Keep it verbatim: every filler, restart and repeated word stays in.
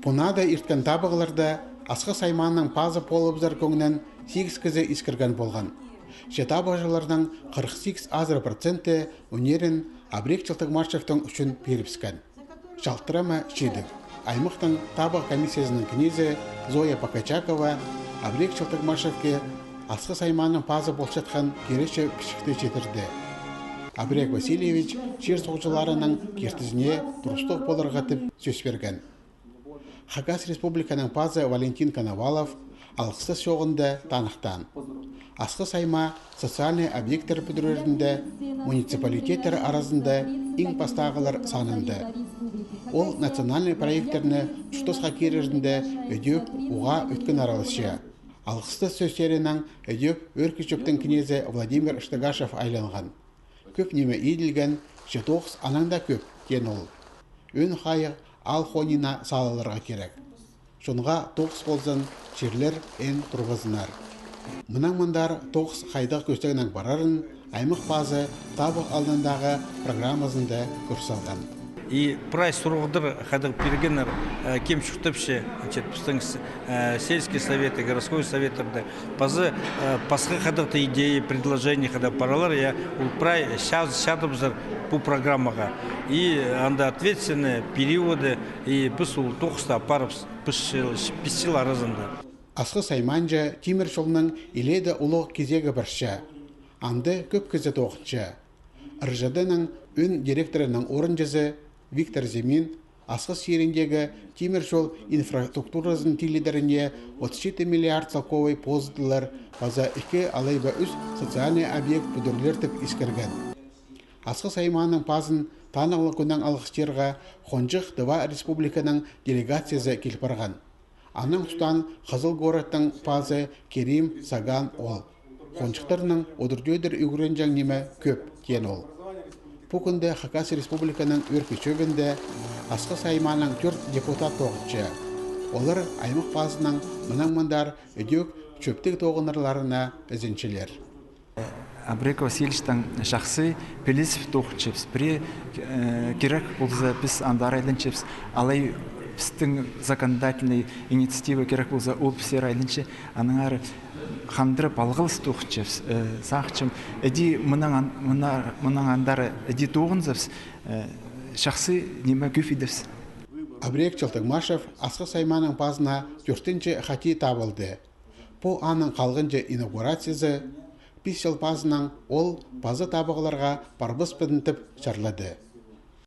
Пу наада ирткен табығларда Асхыс аймааның пазы полыбызар кӧңнін сигіс кізі искірген полған. Че табығҷыларның хырых сигіс азыра проценті ӱннерін Абрек Чалтыгмашевтің ӱчӱн пирібіскен. Чалтырама чидіг. Аймахтың табығ комиссиязының кнезі Зоя Покачакова Абрек Чалтыгмашевке Асхыс аймааның пазы полчатхан киречі пічікті читірді. Абрек Васильевич чир-суғҷыларының киртізіне турыстығ поларға тіп сӧс пирген. Хакас Республиканың пазы Валентин Коновалов алғыстас чооғында таныхтаан. Асхыс аймаа социальный объекттер пӱдірерінде муниципалитеттер аразында иң пастағылар санында. Ол национальный проекттерні чуртасха кирерінде ідӧк уғаа ӧткін араласча. Алғыстас сӧстерінең ідӧк Ӧӧркі Чӧптің кнезі Владимир Штыгашев айланған. Кӧп ниме иділген, че тоғыс анаң даа кӧп, теен ол. Ӧӧн хайығ аал хонина салыларға кирек. Чонға тоғыс ползын, чирлер ӧӧн турғазыннар. Мынаң мындар тоғыс хайдағ кӧстегнең парарын аймах пазы табығ алнындағы программазында кӧр салған. И прай сурығлар хайдағ пиргеннер, э, кем чуртапча, значит, пістің с-, э, сельский советі, городской советтерде. Пазы, э, пасха хайдағ-да идея, предложение хайдағ паралар, я, ол прай чаз-, чазыбызар пу программаға. И анда ответственные периоды, и піс ол тоғысты апарыбыс піс чыл, піс чыл аразында. Асхыс аймаанҷа тимір чолның илееде улуғ кизегі парча. Анда кӧп кізі тоғынча. РЖД-ның ӧӧн директорының орынҷызы Виктор Зимин Асхыс чиріндегі тимір чол инфраструктуразын тилідеріне отыс читі миллиард салковай позыдылар паза ікі алай ба ӱс социальный объект пӱдірілер тіп искірген. Асхыс аймааның пазын танығлығ кӱннең алғыстирға Хонҷых Тыва Республиканың делегациязы кил парған. Анаң тустаан Хызыл городтың пазы Керим Саган ол. Хонҷыхтарның удур-тӧдір ӱгренҷең ниме кӧп, теен ол. Пу кӱнде Хакас Республиканың Ӧӧркі Чӧбінде Асхыс аймааның тӧрт депутат тоғынча. Олар аймах пазынаң мынаң мындар ідӧк чӧптіг тоғынарларына ізенчелер. Абрек Васильевичтең шахси пілізіп тоғынчабыс. Пірее, э, кирек полза, піс андар айланчабыс. Алай пістің законодательный инициатива кирек полза, ол пісер айланча. Аннаңар хандырып алғылыс тоғынчабыс. Э, сағынчам, іди мынаң ан-, мына-, мынаң андар іди тоғынзабыс, э, шахси ниме кӧп идібіс. Абрек Чалтыгмашев Асхыс аймааның пазына тӧртінҷі хати табылды. Пу аның халғанҷы инаугурациязы. Пис чыл пазынаң ол пазы табығларға парбаспын тіп чарлады.